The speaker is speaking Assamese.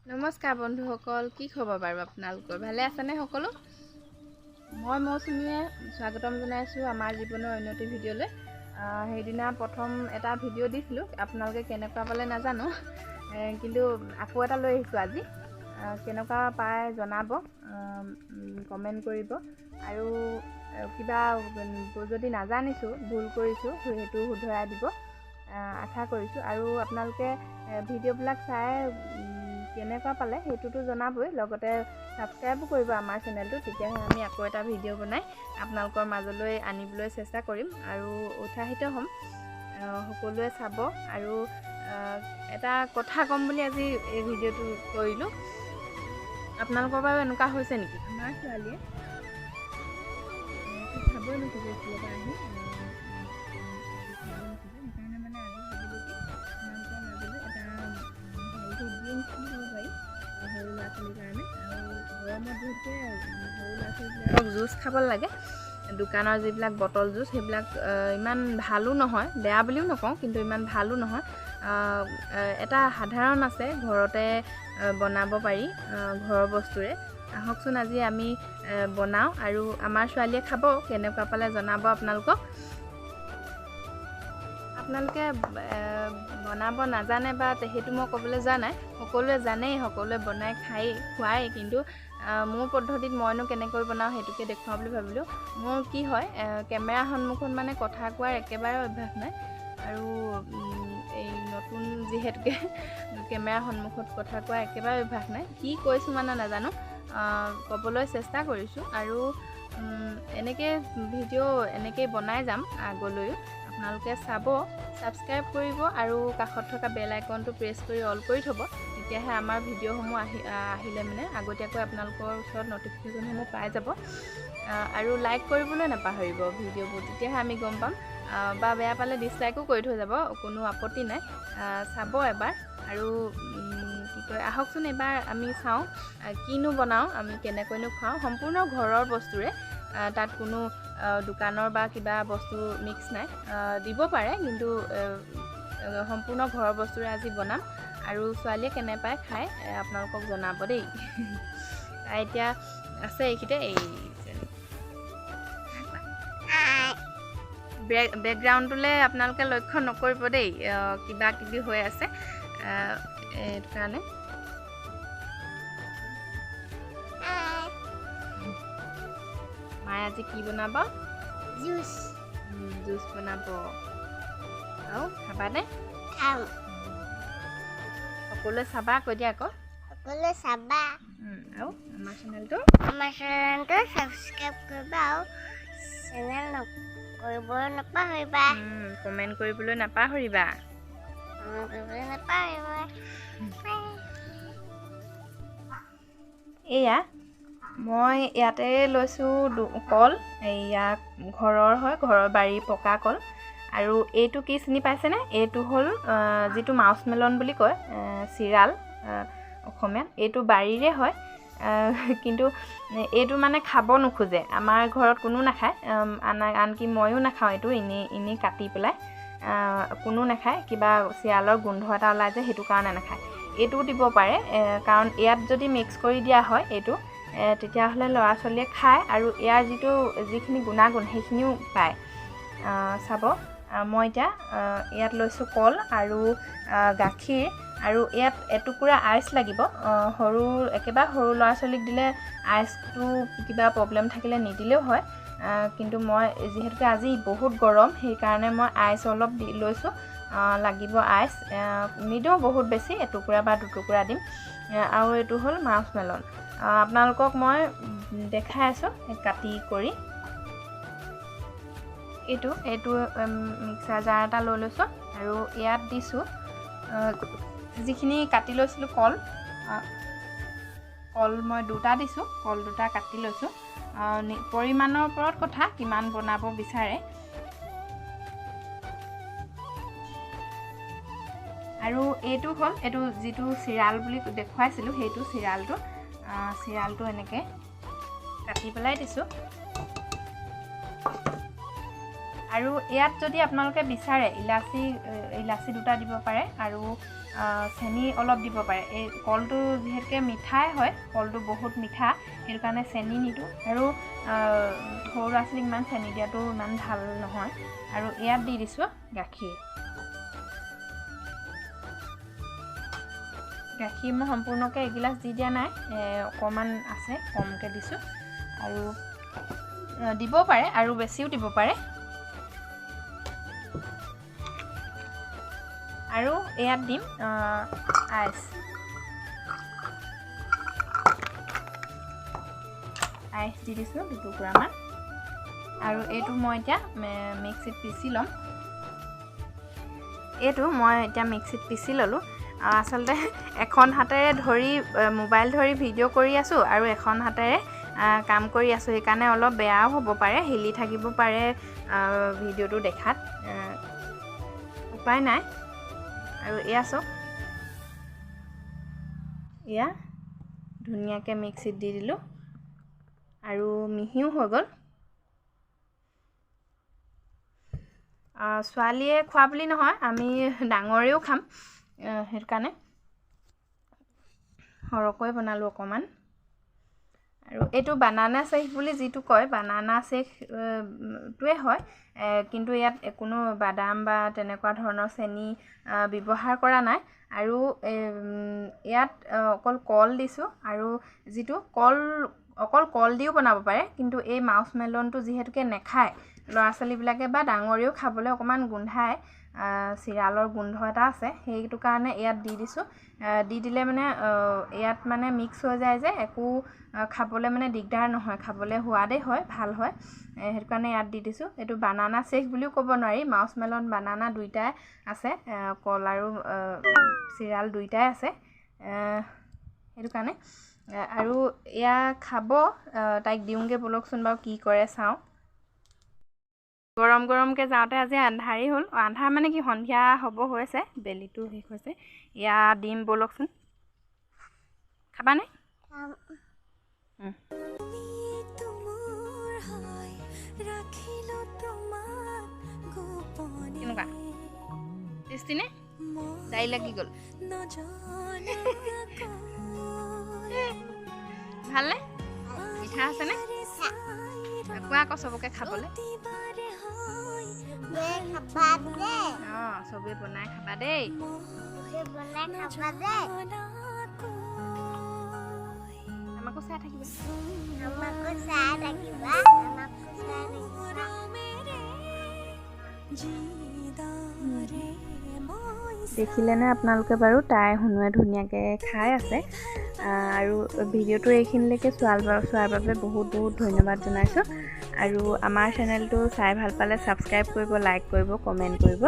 নমস্কাৰ বন্ধুসকল, কি খবৰ বাৰু আপোনালোকৰ? ভালে আছেনে সকলো? মই মৌচুমীয়ে স্বাগতম জনাইছোঁ আমাৰ জীৱনৰ উন্নতি ভিডিঅ'লৈ। সেইদিনা প্ৰথম এটা ভিডিঅ' দিছিলোঁ, আপোনালোকে কেনেকুৱা পালে নাজানো, কিন্তু আকৌ এটা লৈ আহিছোঁ আজি। কেনেকুৱা পায় জনাব, কমেণ্ট কৰিব, আৰু কিবা যদি নাজানিছোঁ, ভুল কৰিছোঁ, সেইটো শুধৰাই দিব আশা কৰিছোঁ। আৰু আপোনালোকে ভিডিঅ'বিলাক চাই কেনেকুৱা পালে সেইটোতো জনাবই, লগতে ছাবস্ক্ৰাইবো কৰিব আমাৰ চেনেলটো, তেতিয়াহে আমি আকৌ এটা ভিডিঅ' বনাই আপোনালোকৰ মাজলৈ আনিবলৈ চেষ্টা কৰিম আৰু উৎসাহিত হ'ম। সকলোৱে চাব। আৰু এটা কথা ক'ম বুলি আজি এই ভিডিঅ'টো কৰিলোঁ। আপোনালোকৰ বাৰু এনেকুৱা হৈছে নেকি? আমাৰ ছোৱালীয়ে খাবই নোখোজে স্কুলৰ পৰা আহি, সেইকাৰণে মানে আজি ভাবিলোঁ কি আপোনালোকৰ মাজলৈ এটা হেল্থি ড্ৰিংকছ বুলি ক'ব পাৰি সৰু ল'ৰা ছোৱালীৰ কাৰণে। আৰু গৰমত যিহেতুকে সৰু ল'ৰা ছোৱালীবিলাকক জুচ খাব লাগে, দোকানৰ যিবিলাক বটল জুচ সেইবিলাক ইমান ভালো নহয়, বেয়া বুলিও নকওঁ, কিন্তু ইমান ভালো নহয়। এটা সাধাৰণ আছে, ঘৰতে বনাব পাৰি ঘৰৰ বস্তুৰে। আহকচোন আজি আমি বনাওঁ আৰু আমাৰ ছোৱালীয়ে খাব, কেনেকুৱা পালে জনাব আপোনালোকক। আপোনালোকে বনাব নাজানে বা সেইটো মই ক'বলৈ যোৱা নাই, সকলোৱে জানেই, সকলোৱে বনাই খায়েই খুৱাই, কিন্তু মোৰ পদ্ধতিত মইনো কেনেকৈ বনাওঁ সেইটোকে দেখুৱাওঁ বুলি ভাবিলোঁ। মোৰ কি হয়, কেমেৰাৰ সন্মুখত মানে কথা কোৱাৰ একেবাৰে অভ্যাস নাই, আৰু এই নতুন যিহেতুকে কেমেৰাৰ সন্মুখত কথা কোৱাৰ একেবাৰে অভ্যাস নাই, কি কৈছোঁ মানে নাজানো, ক'বলৈ চেষ্টা কৰিছোঁ। আৰু এনেকৈ ভিডিঅ' এনেকেই বনাই যাম আগলৈও, আপোনালোকে চাব, ছাবস্ক্ৰাইব কৰিব আৰু কাষত থকা বেল আইকনটো প্ৰেছ কৰি অল কৰি থ'ব, তেতিয়াহে আমাৰ ভিডিঅ'সমূহ আহিলে মানে আগতীয়াকৈ আপোনালোকৰ ওচৰত ন'টিফিকেশ্যনসমূহ পাই যাব। আৰু লাইক কৰিবলৈ নাপাহৰিব ভিডিঅ'বোৰ, তেতিয়াহে আমি গম পাম। বা বেয়া পালে ডিছলাইকো কৰি থৈ যাব, কোনো আপত্তি নাই, চাব এবাৰ। আৰু কি কয়, আহকচোন এবাৰ আমি চাওঁ কিনো বনাওঁ, আমি কেনেকৈনো খুৱাওঁ, সম্পূৰ্ণ ঘৰৰ বস্তুৰে, তাত কোনো দোকানৰ বা কিবা বস্তু মিক্স নাই, দিব পাৰে কিন্তু সম্পূৰ্ণ ঘৰৰ বস্তুৰে আজি বনাম। আৰু ছোৱালীয়ে কেনে পায় খাই আপোনালোকক জনাব দেই। তাই এতিয়া আছে এইখিতে, এই বেকগ্ৰাউণ্ডটোলৈ আপোনালোকে লক্ষ্য নকৰিব দেই, কিবা কিবি হৈ আছে এইটো কাৰণে। মায়ে আজি কি বনাব? জুচ। জুচ বনাব। আৰু খাবানে? খাম। সকলোৱে চাবা, কৈ দিয়া আকৌ। সকলোৱে চাবা। আৰু আমাৰ চেনেলটো? আমাৰ চেনেলটো ছাবস্ক্ৰাইব কৰিবা আৰু চেনেল কৰিব নাপাহৰিবা, কমেণ্ট কৰিবলৈ নাপাহৰিবা, কমেণ্ট কৰিবলৈ নাপাহৰিবা। এয়া মই ইয়াতে লৈছোঁ কল, এয়া ঘৰৰ হয়, ঘৰৰ বাৰীৰ পকা কল। আৰু এইটো কি চিনি পাইছেনে? এইটো হ'ল যিটো মাউচ মেলন বুলি কয়, চিৰাল অসমীয়াত, এইটো বাৰীৰে হয়, কিন্তু এইটো মানে খাব নোখোজে, আমাৰ ঘৰত কোনো নাখায়, আনকি ময়ো নাখাওঁ এইটো, এনেই এনেই কাটি পেলাই কোনো নাখায়, কিবা চিৰালৰ গোন্ধ এটা ওলাই যায়, সেইটো কাৰণে নাখায়। এইটোও দিব পাৰে, কাৰণ ইয়াত যদি মিক্স কৰি দিয়া হয় এইটো, তেতিয়াহ'লে ল'ৰা ছোৱালীয়ে খায় আৰু ইয়াৰ যিখিনি গুণাগুণ সেইখিনিও পায়। চাব, মই এতিয়া ইয়াত লৈছোঁ কল আৰু গাখীৰ, আৰু ইয়াত এটুকুৰা আইচ লাগিব। সৰু, একেবাৰে সৰু ল'ৰা ছোৱালীক দিলে আইচটো কিবা প্ৰব্লেম থাকিলে নিদিলেও হয়, কিন্তু মই যিহেতুকে আজি বহুত গৰম, সেইকাৰণে মই আইচ অলপ দি লৈছোঁ। লাগিব আইচ, নিদিওঁ বহুত বেছি, এটুকুৰা বা দুটুকুৰা দিম। আৰু এইটো হ'ল মাউচ মেলন, আপোনালোকক মই দেখাই আছোঁ কাটি কৰি। এইটো এইটো মিক্সাৰ জাৰ এটা লৈ লৈছোঁ আৰু ইয়াত দিছোঁ যিখিনি কাটি লৈছিলোঁ কল, কল মই দুটা দিছোঁ, কল দুটা কাটি লৈছোঁ। পৰিমাণৰ ওপৰত কথা, কিমান বনাব বিচাৰে। আৰু এইটো হ'ল এইটো যিটো চিৰাল বুলি দেখুৱাইছিলোঁ, সেইটো চিৰালটো, চিৰালটো এনেকৈ কাটি পেলাই দিছোঁ। আৰু ইয়াত যদি আপোনালোকে বিচাৰে ইলাচি দুটা দিব পাৰে আৰু চেনি অলপ দিব পাৰে। এই কলটো যিহেতুকে মিঠাই হয়, কলটো বহুত মিঠা, সেইটো কাৰণে চেনি নিদিওঁ। আৰু সৰু ল'ৰা ছোৱালীক ইমান চেনি দিয়াটো ইমান ভাল নহয়। আৰু ইয়াত দি দিছোঁ গাখীৰ। গাখীৰ মই সম্পূৰ্ণকৈ এগিলাচ দি দিয়া নাই, অকণমান আছে, কমকৈ দিছোঁ। আৰু দিব পাৰে আৰু বেছিও দিব পাৰে। আৰু ইয়াত দিম আইচ। আইচ দি দিছোঁ দুটুকুৰামান। আৰু এইটো মই এতিয়া মিক্সিত পিচি ল'ম। এইটো মই এতিয়া মিক্সিত পিচি ল'লোঁ। আচলতে এখন হাতেৰে ধৰি মোবাইল ধৰি ভিডিঅ' কৰি আছোঁ আৰু এখন হাতেৰে কাম কৰি আছোঁ, সেইকাৰণে অলপ বেয়াও হ'ব পাৰে, হিলি থাকিব পাৰে ভিডিঅ'টো দেখাত, উপায় নাই। আৰু এয়া চাওক, এয়া ধুনীয়াকৈ মিক্সিত দি দিলোঁ আৰু মিহিও হৈ গ'ল। ছোৱালীয়ে খোৱা বুলি নহয়, আমি ডাঙৰেও খাম, সেইটো কাৰণে সৰহকৈ বনালোঁ অকণমান। আৰু এইটো বানানা শ্বেক বুলি যিটো কয়, বানানা শ্বেকটোৱে হয়, কিন্তু ইয়াত কোনো বাদাম বা তেনেকুৱা ধৰণৰ চেনি ব্যৱহাৰ কৰা নাই। আৰু ইয়াত অকল কল দিছোঁ। আৰু যিটো কল, অকল কল দিও বনাব পাৰে, কিন্তু এই মাউচ মেলনটো যিহেতুকে নেখায় ল'ৰা ছোৱালীবিলাকে বা ডাঙৰেও খাবলৈ অকণমান গোন্ধায়, চিৰালৰ গোন্ধ এটা আছে, সেইটো কাৰণে ইয়াত দি দিছোঁ। দি দিলে মানে ইয়াত মানে মিক্স হৈ যায় যে একো খাবলৈ মানে দিগদাৰ নহয়, খাবলৈ সোৱাদেই হয়, ভাল হয়, সেইটো কাৰণে ইয়াত দি দিছোঁ। এইটো বানানা শ্বেক বুলিও ক'ব নোৱাৰি, মাউচ মেলন বানানা দুইটাই আছে, কল আৰু চিৰাল দুইটাই আছে, সেইটো কাৰণে। আৰু এয়া খাব, তাইক দিওঁগৈ ব'লকচোন বাৰু কি কৰে চাওঁ। গৰম গৰমকৈ যাওঁতে আজি আন্ধাৰেই হ'ল, আন্ধাৰ মানে কি সন্ধিয়া হ'ব হৈছে, বেলিটো শেষ হৈছে। এয়া দিম ব'লকচোন, খাবানে? কেনেকুৱা টেষ্টি নে? দাই লাগি গ'ল, ভালনে? মিঠা আছেনে? কোৱা আকৌ চবকে খাবলৈ। অঁ, চবেই বনাই খাবা দেই। আমাকো চাই থাকিবা। দেখিলেনে আপোনালোকে বাৰু তাই শুনুৱে ধুনীয়াকৈ খাই আছে। আৰু ভিডিঅ'টো এইখিনিলৈকে চোৱাৰ বাবে বহুত বহুত ধন্যবাদ জনাইছোঁ। আৰু আমাৰ চেনেলটো চাই ভাল পালে ছাবস্ক্ৰাইব কৰিব, লাইক কৰিব, কমেণ্ট কৰিব।